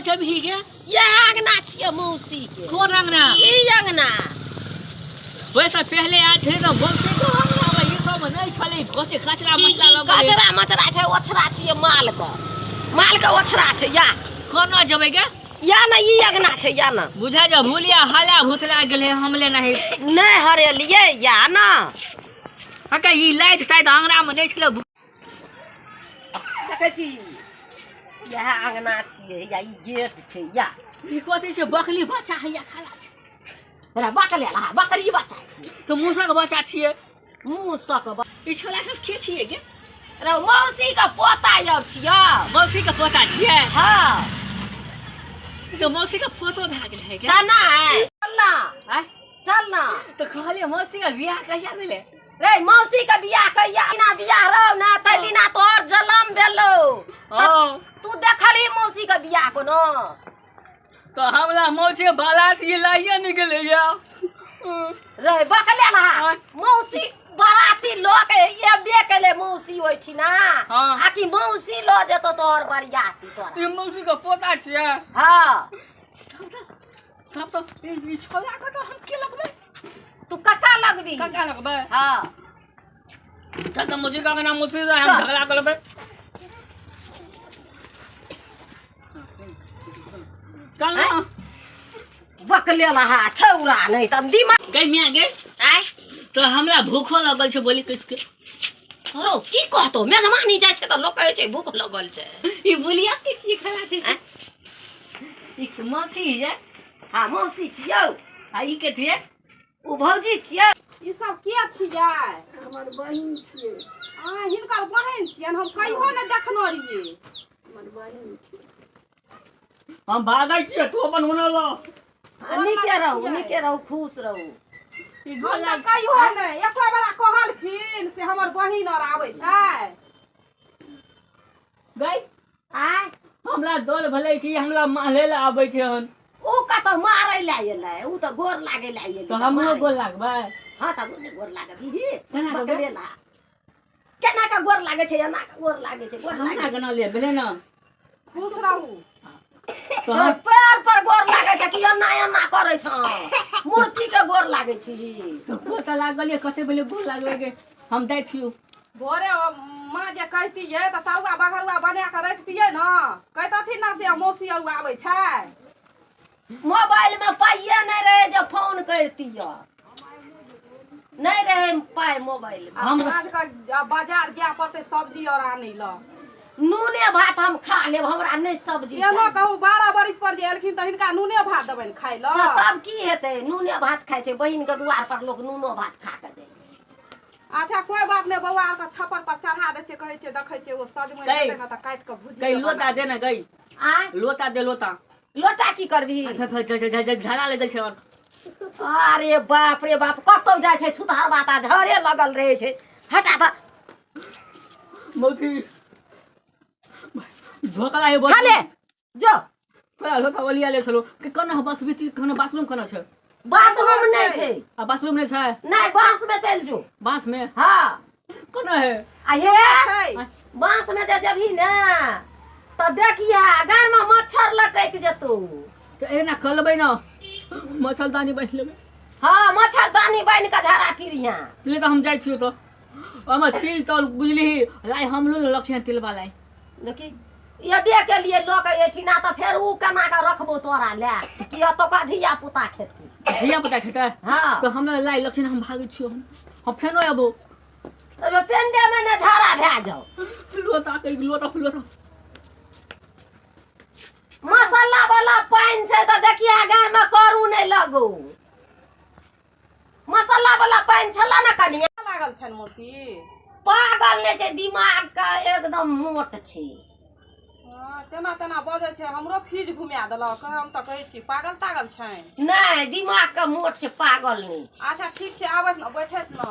जबही गे? इएह अंगना छियै मौसी के। कोन अंगना? ई अंगना। वैसे पहले आयल छलै तऽ मौसी के अंगना मे ई सब नहि छलै, कते कचरा मचरा लगल। कचरा मचरा छै, ओछरा छियै माल के, माल के ओछरा छै। या कोना जेबै गे? या ने ई अंगना छै, या ने बुझा जा भूलिया हाला भुसला गेलै, हमले नहीं नहि हरेलियै। या ने हका ई लाइट शायद अंगना मे नहि छलै। देखै छी इएह अंगना छियै, या ई गेट छै। या ई कथी छै? बकली बच्चा हैया खाला छै। रे बकले ला बकरी बच्चा छियै। तऽ मूसक बच्चा छियै। मूसक ई छोला सब के छियै गे? रे मौसी के पोता आर छियै। मौसी के पोता छियै? हाँ। तऽ मौसी के फोटो भए गेल है गे? तऽ नहि, चल ना। आँय? चल ना। तऽ कहलियै मौसी के बियाह कहिया भेलै? रे मौसी के बियाह कहिया दिना बियाह रहो ना, तै दिना तोहर जलम भेलौ। तू देखलही मौसी के बियाह कोनो? तऽ हमरा मौसी बाला से लाइए निकलैया। रे बकले ला मौसी बराती लऽ के एबे केले मौसी ओहिठिना। हाँ। आ कि मौसी लऽ जेतौ तोहर बरियाती तोरा। ई मौसी के पोता छियै? हाँ। तब तऽ ई छोड़ा के तऽ हम के लगबै? तू कका लगबी। कका लगबै? हाँ। चल तऽ मौसी का नाम मौसी से हम झगड़ा कर लेबै। चल ना। बकले लहा छौरा नहि तऽ दिमाग गई मियाँ गे। आँय? तऽ हमरा भूखो लगल छै, बोली किसके रो की कहतौ, मेजबानी जाइ छै तऽ लोक कहै छै भूख लगल छै। ई बुलिया के छियै खड़ा छै से? ई मौसी ये? हाँ मौसी छियौ। आ ई के छियै? ओ भौजी छियै। ई सब के छियै? हमर बहिन छियै। आ हिनकर बहिन छियनि, हम कहियो नहि देखने रहियै। हमर बहिन छियै। हम भागै छियै, तू अपन हुनर ल। नीके रहू, नीके रहू, खुश रहू। ई हम गोला तऽ कहियो नहि, एको बेरा कहलखिन से हमर बहिन आर आबै छै। गई आँय? हमरा डर भेलै कि हमरा मारै लए आबै छै हन। ओ कतऽ मारै लए एलै? ओ तऽ गोर लागै लए एलै। तऽ हमरो गोर लागबै? हाँ तऽ नहि गोर लागबही? केना के? बकले ला केना के गोर लागै छै? एना के गोर लागै छै, गोर हमरा लागै केना ले भेलै ने? खुश रहू। तऽ हम पैर पर गोर लागै छै कि एना एना करै छौ? मूर्ति के गोर लागै छी? तऽ गोर तऽ लागल कते भेलै गोर लागबै के हम दै छियौ। भोरे माँ जे कहतियै तऽ तरुआ बघरुआ बना कऽ रखतियै ने, कहितथिन ने से मौसी आर आबै छै। मोबाइल में पाइए नहि रहै जे फोन करितियै, नहि रहै पाइ मोबाइल में। आब साँझ कऽ बाजार जाय पड़तै सब्जी आर आनै लए। नूने भात हम खा लेब, हमरा नहि सब्जी एनो चाही। कहू 12 बरिस पर जे एलखिन तऽ हिनका नूने भात देबनि खाय लए? तऽ तब की हेतै? नूने भात खाइ छै, बहिन के दुआर पर लोक नूनो भात खा कऽ जाइ छै। अच्छा कोइ बात नहि, बौआ आरके छप्पर पर चढ़ा दै छियै, कहै छियै देखै छियै ओ सजमनि गई। हेतै ने तऽ काटि कऽ भुजि गई कऽ लोटा बना दे ने गई। आँय? लोटा दे, लोटा। लोटा की करबही? झाला लगल छै। अरे बाप रे बाप, कतौ जाइ छै छुतहरबा तऽ झरे लगल रहै छै। हटा तऽ। मौसी धोकला है खा ले जो। तोरा लोटा ओलिया ले छलो कि कोना बस बीती, कोना बाथरूम कोना छै? बाथरूम नहि छै। आ बाथरूम नहि छै? नहि, बांस में चलि जो। बांस में? हाँ। कोना है? आ हे छै। बांस में जे जेबही ने तऽ देखिया घर में मच्छर लटकि जेतौ। तऽ एना कऽ लेबै ने, मच्छरदानी बान्हि लेबै। हाँ मच्छरदानी बान्हि कऽ झाड़ा फिरिहा। ले तऽ हम जाइ छियौ। तऽ ओहिमे तिल तल बुझलिही लाइ, हमरो ने लक्ष्य तिलबा लाइ। देखी एबे के लिए लऽ के एठिना तऽ फेर उ केना कऽ रखबौ तोरा लए कि एतुका धिया पुता खेतै? धिया पुता खेतै? हाँ। तऽ हमरा लाइ लक्ष्य, हम भागै छियौ, हम फेनो अयबौ। तब पेंडे में ने झाड़ा भए जाओ। लोटा के लोटा लोटा। मसाला वाला पानि छै तऽ देखिए घर में करू नहि लगू। मसाला वाला पानि छला ने कनिया। लागल छनि मौसी? पागल नहि छै, दिमाग के एकदम मोट छै। हँ, तेना तेना बजै छै, हमरो फीज घुमा देलक। हम तऽ कहै छी पागल तागल छनि। नहि, दिमाग के मोट छै, पागल नहि छै। अच्छा ठीक छै, आबैत ने, बैठैत ने।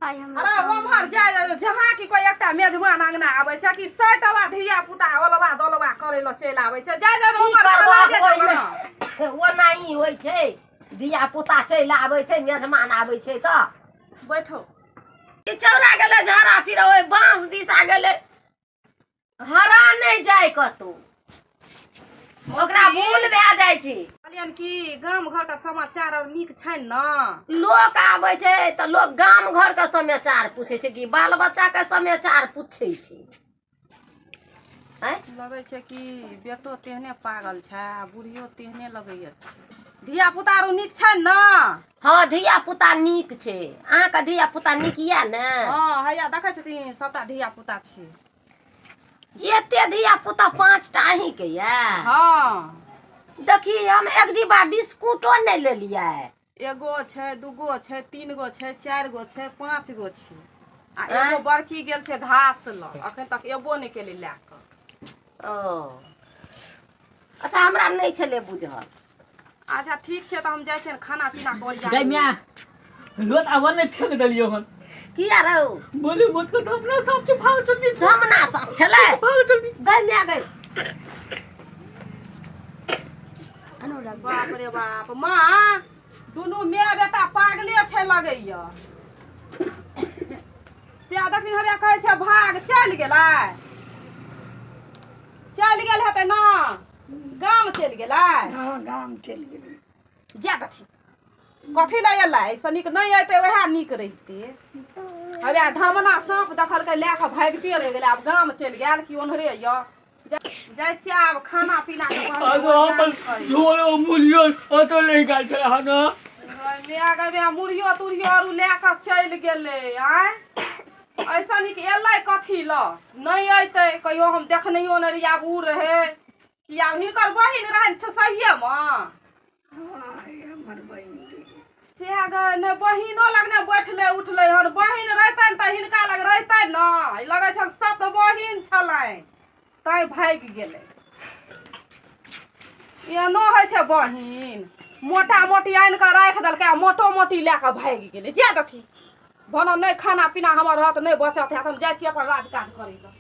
अरे ओम्हर जाय जहाँ कि कोई एकटा मेजबान अंगना आबै छै कि सैटवा धिया पुता ओलबा दोलबा करै लए चलि आबै छै। जाय जाय की ओम्हर करबह, लाजे ओहिमे जाउ ने। ओनाही होइ छै, धिया पुता चलि आबै छै, मेजबान आबै छै तऽ। बैठो। ई चौरा गेलै झाड़ा फिर ओहि बाँस दिस आ गेलै। नहि जाय कतौ, ओकरा भूल भए जाइ छै। कहलियनि कि गाम घरके समाचार आर नीक छनि ने? लोक आबै छै तऽ लोक गाम घरके समाचार पूछै छै कि बाल बच्चाके समाचार पूछै छै? आँय? लगै छै कि बेटो तेहने पागल छै आ बुढ़ियो तेहने लगैया छै। धिया पुता आरू नीक छनि ने? हँ, धिया पुता नीक छै। अहाँके धिया पुता नीक यऽ ने? हँ, हैया देखै छथिन सबटा धिया पुता छै। एते धिया पुता 5टा अहींके यऽ? हँ। देखी, हम एक डिब्बा बिस्कुटो नहि लेलियै। एगो छै, दूगो छै, 3 गो छै, 4 गो छै, 5 गो छै आ एगो बड़की गेल छै घास लग, अखन तक एबो नहि केलै लए कऽ। ओ अच्छा, हमरा नहि छलै बुझल। अच्छा ठीक छै, तऽ हम जाइ छियनि खाना पीना कऽ। गै माय, लोट आब नहि फेंक देलियौ हन। किया रौ? बोली मत कर, धमना साँप छै, भाग जल्दी। धमना साँप छलै? भाग जल्दी। गै माय गै। बाप रे बाप, माँ दुनू माय बेटा पागले छै लगैया। से दखिन हवे कहै छै भाग चलि गेलै, चलि गेल हेतै ने, गाम चलि गेलै। हँ, गाम चलि गेलै। जा दखिन कथी लए एलै, एहिसँ नीक नहि अयतै वएह नीक रहितै। हवे धमना साँप देखलकै लए कऽ भागिते रहि गेलै, आब गाम चलि गेल कि ओन्हरे यऽ। जाइ छियै आब खाना पीना के। झोरो मुलियो ओतो ले गेल छलै हन। माय गे माय, मुड़ियो तुड़ियो आरू लए कऽ चलि गेलै। आँय, ऐसा नीक एलै कथी लए, नहि अयतै कहियो, हम देखनैयो नहि रहियै। आब ओ रहै कि आब हिनकर बहिन रहनि सहिएमे? हँ, हमर बहिन रही। से गै, नहि बहिनो लग नहि बैठलै उठलै हन। बहिन रहितनि तऽ हिनका लग रहितनि ने। लगै छनि सत बहिन छलनि तैँ भागि गेलै। एहनो होइ छै बहिन? मोटा मोटी आनि कऽ राखि देलकै आ मोटो मोटी लए कऽ भागि गेलै। जा दथिन भनऽ, नहि खाना पीना हमर रहत, नहि बचत हैत। हम जाइ छी अपन राज काज करै लए।